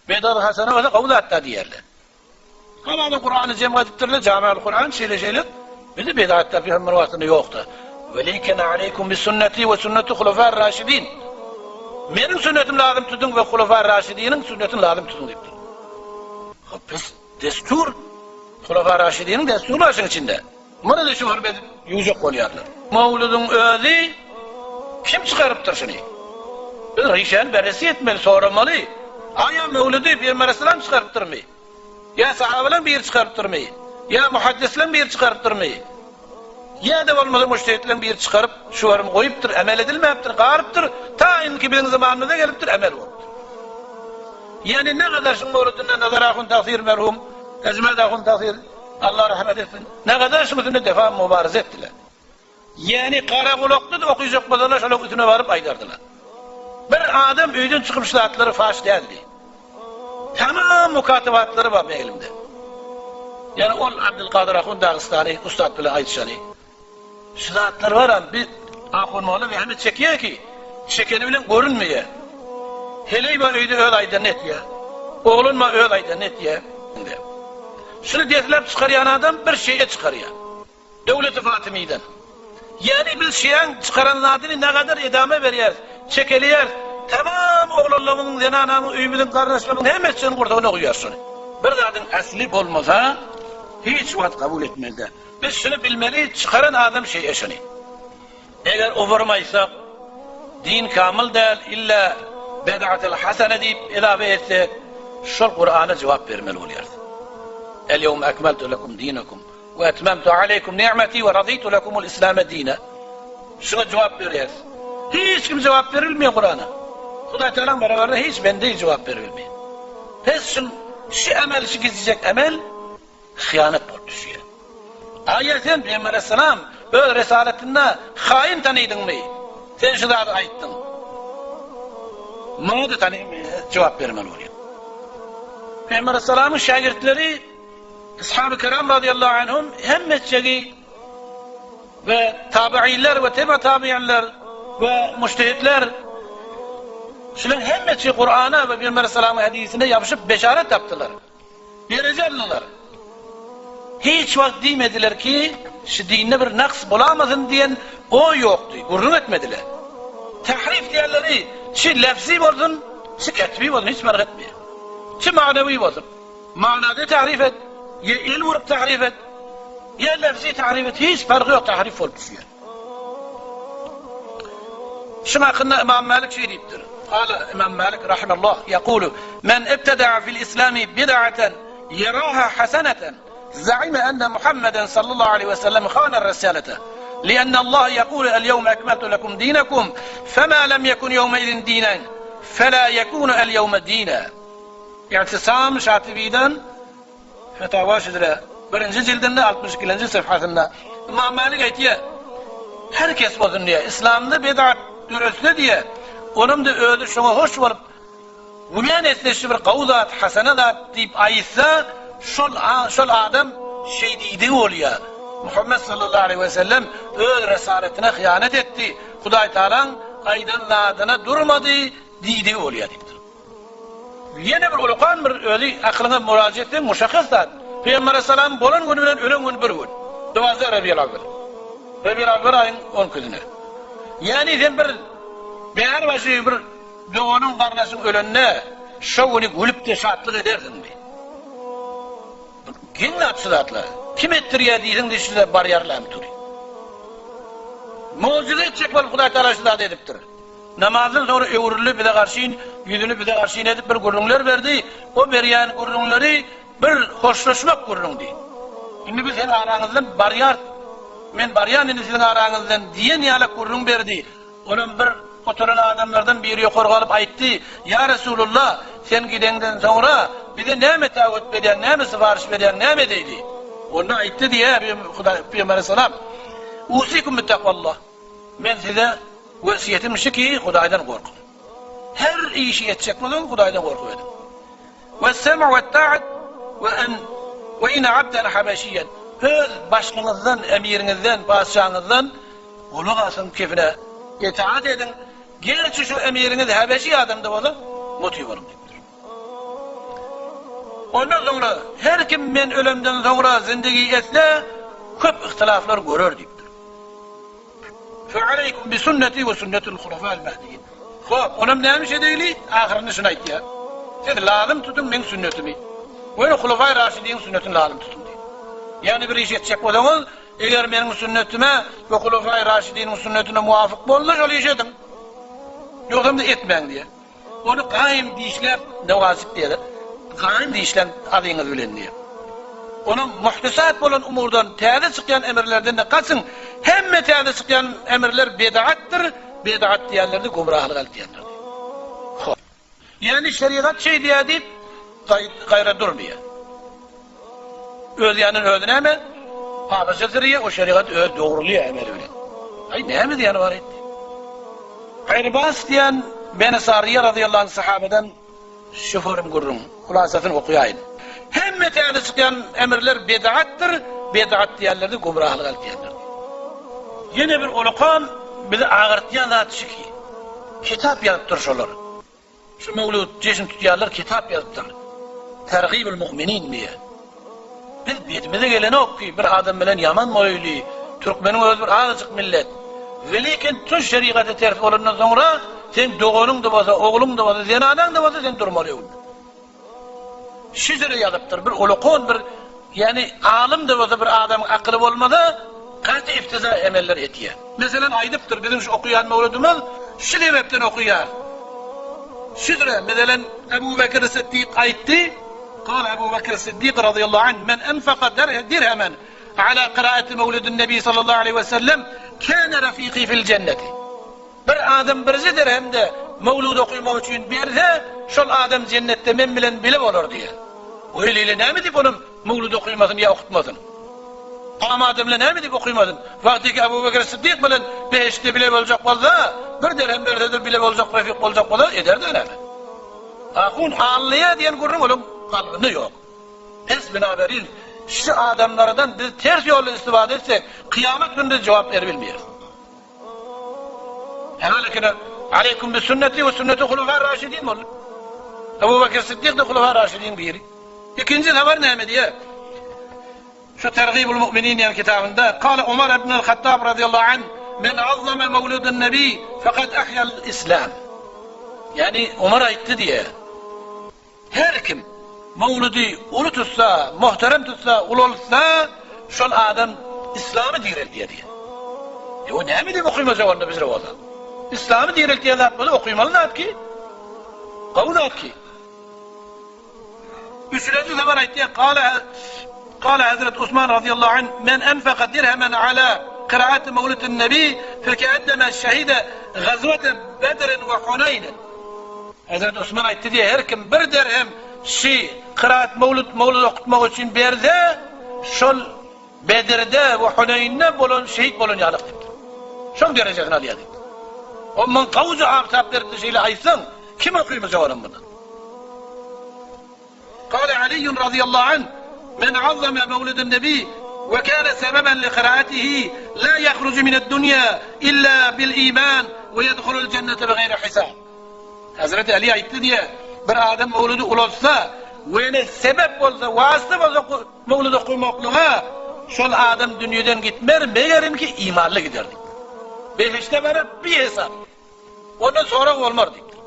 Bedgat hasana bolsa gowy zat-da diýerler. Hamana Kurany jem edipdirler, Jami'ül Kuran şeýle şeýle. Bizde bedatlar pygamber wagtynda ýokdy. Weliken aleykum bi sünneti we sünneti hulafar raşidin. Meniň sünnetim lazym tutuň we hulafar raşidiniň sünnetini lazym tutuň diýipdir. Hop biz destur hulafar raşidiniň destury bar şuň içinde. Muny-da şu hörme edip ýuwjak bolýarlar. Mowludyň özi kim çykarypdyr şuny? Biz rişäni berresi etmeli, soramaly. Aýa mowludy Pygamber aleyhissalam çykarypdyrmy? Ýa sahabalaň biri çykarypdyrmy? Ýa muhaddislaň biri çykarypdyrmy? Ýa-da bolmasa mujtehitleň biri çykaryp, şu hörmi goýupdyr, emel edilmäpdir, galypdyr, ta indiki biziň zamanymyza gelipdir, emel bolupdyr. Ýani ne gadar şuň mowludynda Nazar ahun tagsyr merhum, Ejmed ahun tagsyr, Allah rahmet etsin. Ne kadar şuň üstünde defa mübaraze etdiler. Ýani garagulakda da okyjak bolsalar şolaň üstüne baryp aýdardylar. Bir adam öýden çykyp şu zatlary faş däldi. Tamam mukatabatlary bar meň elimde. Ýani ol Abdylkadyr ahun Dagystany ussat bilen aýdyşany. Şu zatlar baram bir ahun molla zähmet çekýär ki, çekeni bilen görünmeýär. Heleý bar öýde öz aýdanyny etýär. Oglan bar öz aýdanyny etýär. Şuny desläp çykarýan adam bir şeýe çykarýar. Döwleti Fatymydan. Ýagny biz şeýäň çykaran zadyny nagadar edama berýäris, çekeleýäris. Tamam oglanlarymyzyň, zenanamyň, öýümiziň, garyndaşlarymyzyň hemmesiniň gursagyna guýýarys şony. Bir zadyň asly bolmasa hiç wagt kabul etmeli däl. Biz şuny bilmeli, çykaran adam şeýe şuny. Eger oburum aýtsak, din kamyl däl, illa bed'atul hasene diýip ezafe etsek, şol Kurana jogap bermeli bolýarys. El ýewme ekmeltu lekum dinakum we etmemtu aleýkum ni'meti we raditu lekumul islame dina. Şuňa jogap berýäris. Hiç kim jogap berilmeýär Kurana. Hudaý Tagalaň barabarynda hiç bende jogap berilmeýär. Pes şun şu emel şu gizlijek emel hyýanat bolup düşýär. Aýa sen, Pygamber aleyhisselam, öz risaletinde haýyn tanydyňmy? Sen şu zady aýtdyň. Muňa-da tany jogap bermeli bolýar. Pygamber aleyhisselamyň şägirtleri Ashab-y kiram razyýallahu anhum hemmesjegi we tabiinler we tebe tabiinler we mujtehitler şularyň hemmesi Kur'ana we Pygamber aleyhisselamyň hadysine ýapyşyp beşaret tapdylar. Dereje aldylar. Hiç wagt diýmediler ki, şu dinde bir naks bolamasyn diýen oý ýokdy, gürrüň etmediler. Tahrif diýenleri çi lefzi bolsun, çi ketbi bolsun hiç fark etmeýär. Çi magnawi bolsun. Magnada tahrif et, ýa el urup tahrif et, ýa lefzi tahrif et, hiç farky ýok tahrif bolup düşýär. Şuň hakynda Ymam Mälik şeý diýipdir, Kala Ymam Mälik rahimallah ýekulu, Men ibtedaa fil islami bid'aten ýeraha haseneten zaime enne Muhammeden sallallahu aleýhi we sellem hana risalete li'enne Allah ýekulu el ýewme ekmeltu lekum dinekum fema lem yekun ýewme izin dinen fela yekunu el ýewme dina. I'tisam Şatibiden Fetawa üzre birinji jildinde 62-nji sefhasynda Ymam Mälik aýtýar, Her kes bolsun diýýär, yslamda bid'at döretse diýýär, onuň-da özi şoňa hoş bolup, günä etse şu bir gowy zat, hasana zat diýip aýtsa, şol şol adam şeý diýdigi bolýar. Muhammet sallallahu aleýhi we sellem öz risaletine hyýanat etdi, Hudaý Tagalaň aýdan zadyna durmady diýdigi bolýar diýipdir. Ýene bir ulakan bir özi akylyňa müraje etseň muşahhas zat. Pygamber aleyhissalam bolan güni bilen ölen güni bir gün. Duwazda Rabiul Awwal. Rabiul Awwal aýyň on ikisine. Ýagny sen bir bäri başy bir doganyň garyndaşyň ölende şo güni gülüp-de şatlyk edersiňmi? Geň zat şu zatlar. Kim etdirýär diýseň diýşize barýarlarmy tury. Mugjyza etjek bolup Hudaý Tagala şu zady edipdir. Namazdan soňra öwrüldi bize garşyn, ýüzüni bize garşyn edip bir gürrüňler berdi. O berýän gürrüňleri bir hoşlaşmak gürrüňdi. Indi biz siziň araňyzdan barýarys, men barýan indi siziň araňyzdan diýen ýalak gürrüň berdi. Onam bir oturan adamlardan biri ýokary galyp aýtdy, Ýa Resulullah, sen gideňden soňra bize näme tawet berýäň, näme syparyş berýäň, näme edeýli? Onda aýtdy diýýär Pygamber aleyhissalam, Usikum bittakvallah. Men size wesýetim şu ki, Hudaýdan gorkuň. Her işi etjek bolsaňyz Hudaýdan gorkup ediň. Wes-sem'u wet-ta'at we en we in abdan habeşiýen. Öz başlygyňyzdan, emiriňizden, patyşaňyzdan gulak asyň, kefine itaat ediň. Gerçi şu emiriňiz habeşi adam-da bolsa, muty boluň diýipdir. Ondan soňra her kim men ölemden soňra zindigi etse, köp yhtylaflar görer diýipdir. Fe aleýkum bi sünneti we sünnetil hulefa'il mehdiýin. Hop, onam nämiş edeýli? Ahyrynda şuny aýtýar. Siz lazym tutuň meň sünnetimi we Hulefai Raşidiň sünnetini lazym tutuň diýip. Ýagny bir iş etjek bolsaňyz, eger meniň sünnetime we Hulefai Raşidiniň sünnetine muwafyk bolsa şol işi ediň. Ýogsam-da etmäň diýýär. Ony gaýym dişläp, newajyp diýýärler. Gaýym dişläň azyňyz bilen diýýär. Onuň muhdesat bolan umurdan, täze çykýan emirlerden-de gaçyň. Hemme täze çykýan emirler bedaatdyr, bedaat diýenler-de gümrahlyk alyp diýenler diýýär. Hop. Ýagny şerigat şeý diýýär diýip, gaýra durmaýar. Öz ýanyndan özi näme? Papaça sürýär, o şerigat öz dogrulaýar emeli bilen. Aý näme diýeni bar etdi. Irbas diýen Beni Saryýa razyýallahu anh sahabadan şu forum gürrüň, hulasasyny okaýaýyn. Hemme täze çykýan emirler bedatdyr, bedat diýenler-de gümrahlyk alyp diýenler. Ýene bir ulakam bizi agyrtýan zat şu ki, kitap ýazypdyr şolar. Şu mewlud jeşn tutýanlar kitap ýazypdyr. Tergibül mu'minin diýe. Biz betimize gelenok ki bir adam bilen ýaman boýly, türkmeniň özi bir azajyk millet. Welekin tüş şerigata ters bolandan soňra seň doganyň-da bolsa, ogluň-da bolsa, zenanaň-da bolsa sen durmaly öňünde. Şijere ýazypdyr. Bir ulakon bir ýagny alym-da bolsa bir adamyň akyly bolmasa gaty iftiza emeller etýär. Meselem aýdypdyr biziň şu okaýan mewludymyz şu sebäpden okaýar. Şijere meselem Ebu Bekir Siddik aýtdy, Kale Ebu Bekir Siddik razyýallahu anh men enfaka dirhemen ala kiraati mewludin nebi sallallahu aleýhi we sellem kâne rafiki fil jenneti. Bir adam birje dirhem-de mewlud okymak üçin berse, şol adam jennetde men bilen bile bolar diýýär. O heleýle näme diýip onuň mewlud okymasyn ýa okutmasyn? Am adam bilen näme diýip okymasyn? Wagtyky Abu Bekr Siddik bilen behiştde bile boljak bolsa, bir dirhem berse-de bile boljak, refik boljak bolsa eder-dä näme? Ahun allyýa diýen gürrüň onuň kalbynda ýok. Pes binaberin, şu adamlardan biz ters ýoldan istifada etsek, kyýamat güni biz jogap beribilmeýäris. Hälekine Aleýkum bi sünneti we sünneti hulefâ raşidin boldy. Ebu Bekir Siddik de hulefâ raşidin biri. Ikinji habar näme diýýär? Şu Tergibul Mu'minin diýen kitabynda Kale Umar ibn al-Hattab radiyallahu anh Men azzama mewludun nebi fakat ahyal islam. Ýani Umar aýtdy diýýär. Her kim mewludy uly tutsa, muhterem tutsa, ulaltsa, şol adam islamy direldýär diýýär. E o näme diýip okymajak onda bizre bolsa? Islamy direldýän zat bolsa okymaly zat ki. Gowy zat ki. Üçülenji zaman aýtýar, Kale Kale Hazret Osman radıyallahu anh, men enfaka dirhemen ala kıraati mevlidin nebi, fekeennema şehide gazvete Bedrin ve Huneynin. Hezreti Osman aýtdy diýýär, her kim bir derhem şi kyraat mewlud mewlud okutmak üçin berse, şol Bedirde we Huneýnde bolan şehit bolan ýalyk diýipdir. Şoň derejesini alýar diýipdir. O muň gowja agtap beripdir şeýle aýtsaň, kim okymajak onuň muny? Kale Aliýun razyýallahu anh, Men azzama mewluden nebi we kâne sebeben li kıraatihi la yahrucu mined-dunýa illa bil iman we yedhulul jennete bi gaýri hisab. Hezreti Aly aýtdy diýe, bir adam mewludy ulaltsa we ýene sebep bolsa, wasyta bolsa mewlud okamaklyga, şol adam dünýeden gitmer, megerim ki imanly gider diýipdir. Behişde barar bihesap. Ondan sorag bolmar diýipdir.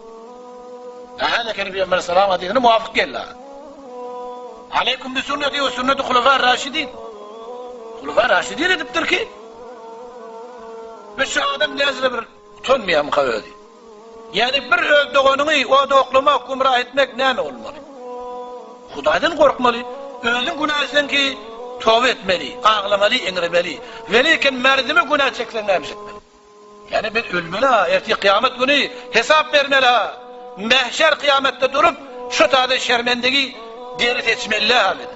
Ähä ekeni Pygamber salam hadysine muwafyk geldi. Aleýkum bi sünneti we sünneti hulefâ raşidin. Hulefâ raşidin edipdir ki, we şu adam näzire bir utanmaýarmyka özi? Ýagny bir öz doganyňy oda oklamak, gümra etmek näme bolmaly? Hudaýdan gorkmaly, özüň günä etseň ki, toba etmeli, aglamaly, eňremeli. Welekin merdime günä çekseň näme iş etmeli? Ýagny biz ölmeli-ha, ertir kyýamat güni hesap bermeli-ha. Mähşer kyýamatda durup, şu taýda şermendigi deri seçmeli-ha biz.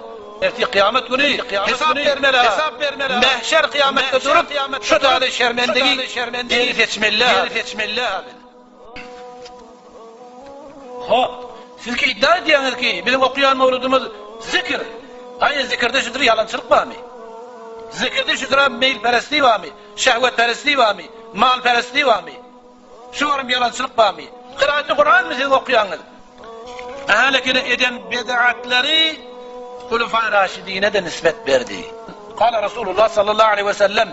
Ertir kyýamat güni hesap bermeli-ha. Mähşer kyýamatda durup, şu taýda şermendigi deri seçmeli-ha biz. Hop, siz ki iddia edýäňiz ki, biziň okaýan mowludymyz zikir. Aý, zikirde şudur ýalançylyk barmy? Zikirde şudur meýilperestlik barmy? Şehwetperestlik barmy? Malperestlik barmy? Şu barym ýalançylyk barmy? Kyraaty Kuranmy siziň okaýanyňyz? Ähli eden bid'atlary Hulefai Raşidine-de nisbet berdi. Kala Resulullah sallallahu aleýhi we sellem,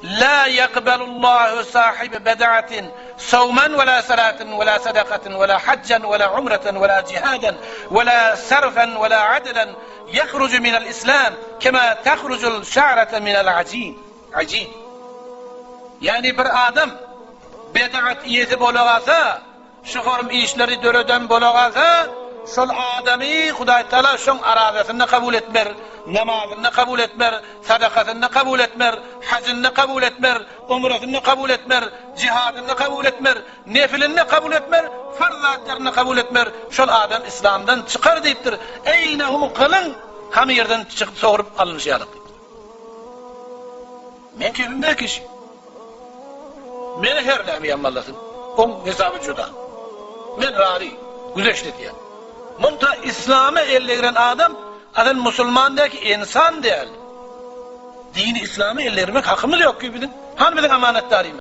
La ýekbelullahu sahibe bid'atin sawman we la salaten we la sadakaten we la hajjan we la umreten we la jihaden we la sarfen we la adlen ýehruju minel islam kema tahrujul şa'rate minel ajin. Ajin. Ýagny bir adam bid'at iýesi bolagalsa, Şu horum işleri döreden bolagalsa, şol adamy Hudaýtagala şoň arazasynda kabul etmer, namazynda kabul etmer, sadakasynda kabul etmer, hajynda kabul etmer, umrasynda kabul etmer, jihadynda kabul etmer, nefilinde kabul etmer, farz zatlarynda kabul etmer, şol adam islamdan çykar diýipdir. Eýnehu gylyň hamyrdan sogrup alynşy ýaly diýipdir. Men kepimde kişi. Meni her näme ýamanlasyn, oň hesaby juda. Men razy, güzeşt edýän. Munta islama el degren adam asyl musulman däl ki, ynsan däl. Dini islama el degirmek hakymyz ýok ki biziň. Hany biziň amanatdarymyz?